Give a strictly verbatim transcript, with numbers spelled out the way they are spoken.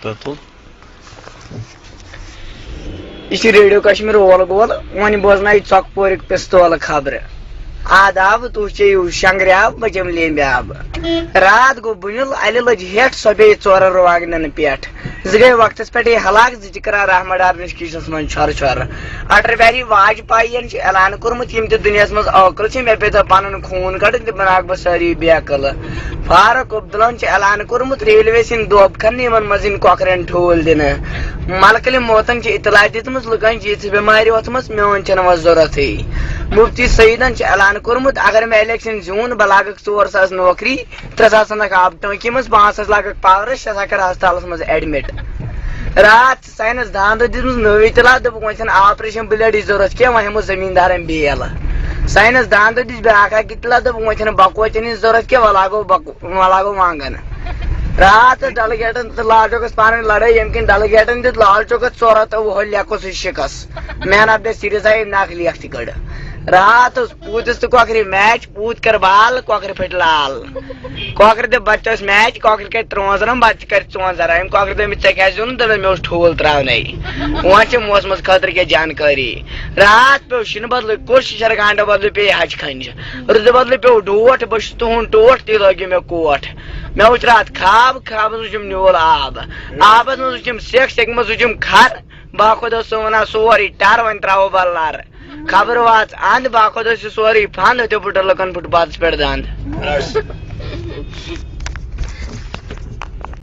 تُل۔ یہِ چھِ ریڈیو کشمیر اول گول، وۄنۍ بوزناوِ ژۄکہٕ پورِک پِستولہٕ خبرٕ۔ آداب، تُہۍ چیٚیِو شنٛگرِ آب، بہٕ چٮ۪مہٕ لیٚمبۍ آب۔ راتھ گوٚو بُنیُل، الہِ لٔج ہیٚٹھ، سۄ پیٚیہِ ژورَن رُوانٛگنَن پٮ۪ٹھ۔ زٕ گٔے وقتَس پٮ۪ٹھٕے ہلاک، زٕ چھِ کران رحمت ڈار نِش کِچنَس منٛز چھۄرٕ چھۄرٕ۔ اٹل بہاری واجپایی یَن چھُ اعلان کوٚرمُت، یِم تہِ دُنیاہَس منٛز عٲقل چھِ، مےٚ پیٚیہِ پَنُن خوٗن کَڑُن تہٕ بَناوَکھ بہٕ سٲری بے عقل۔ فاروق عبدالن چھُ اعلان کوٚرمُت، ریلوے سٕنٛدۍ دوب کھننہٕ، یِمن منٛز یِن کۄکرن ٹھوٗل دِنہٕ۔ ملکہٕ موتن چھِ اطلاع دِژمٕژ، لُکن چھِ یِژھ بٮ۪مارِ وۄژھمٕژ، میون چھَنہٕ وۄنۍ ضروٗرتھٕے۔ مفتی سعیدن چھُ اعلان کوٚرمُت، اگر مےٚ الیکشن زیوٗن، بہٕ لاگکھ ژور ساس نوکری، ترٛےٚ ساس ژھٕنکھ آبہٕ ٹٲنٛکی منٛز، پانٛژھ ساس لاگکھ پاورس، شےٚ ساس کرٕ ہسپتالس منٛز ایڈمٹ۔ راتھ ساینس دان دۄہ دِژمٕژ نٔو اطلاع، دوٚپُکھ، وۄنۍ چھَنہٕ آپریشن بلیڈٕچ ضروٗرت کینٛہہ، وۄنۍ ہٮ۪مو زٔمیٖندارن بیل۔ ساینس دان دۄہ دِژ بیٛاکھ اکھ اطلاع، دوٚپُکھ، وۄنۍ چھَنہٕ بکوچن ہٕنٛز ضروٗرت کینٛہہ، وۄنۍ لاگو بکو-، وۄنۍ لاگو وانگن۔ راتھ ٲس ڈل گیٹن تہٕ لال چوکس پانہٕ ؤنۍ لڑٲے، ییٚمہِ کِنۍ ڈل گیٹن دیُت لال چوکس ژور ہتھ تہٕ وُہ لیکھو سُہ شِکس۔ مین آف دی سیریز آیہِ ناکھ لیکھ تہِ کٔڑ۔ راتھ اوس پوٗتِس تہٕ کۄکرِ میچ، پوٗتۍ کٔر بال، کۄکرِ پھٔٹۍ لال۔ کۄکرِ تہٕ بچس میچ، کۄکرِ کٔرۍ ترٛونٛزرم، بچہِ کٔرۍ ژونٛزر۔ أمۍ کۄکرِ دوٚپمِس، "ژےٚ کیٛازِ زیوٗنُتھ؟" دوٚپمَس، "مےٚ اوس ٹھوٗل ترٛاونَے۔" وۄنۍ چھِ موسمَس خٲطرٕ کیٛاہ جانکٲری؟ راتھ پیوٚو شِنہٕ بدلہٕ کوٚش، شرگانڈٕ بدلہٕ پیٚیہِ ہَچہِ کھنٛجہِ۔ رٕژٕ بدلہٕ پیوٚو ڈوٹھ، بہٕ چھُس تُہُنٛد ٹوٹھ، تُہۍ لٲگِو مےٚ کوٹھ۔ مےٚ وُچھ راتھ خاب، خابَس منٛز وُچھُم نیوٗل آب۔ آبَس منٛز وُچھُم سٮ۪کھ، سٮ۪کہِ منٛز وُچھُم کھَر۔ بہٕ ہا خۄدا صٲب وَنان سورُے ٹَر، وۄنۍ ترٛاوو بہٕ لَر۔ خبر واژ اند، باخود ٲسۍ سورُے پھند، ہتیو پھُٹر لُکن پھُٹ باتس پٮ۪ٹھ دند۔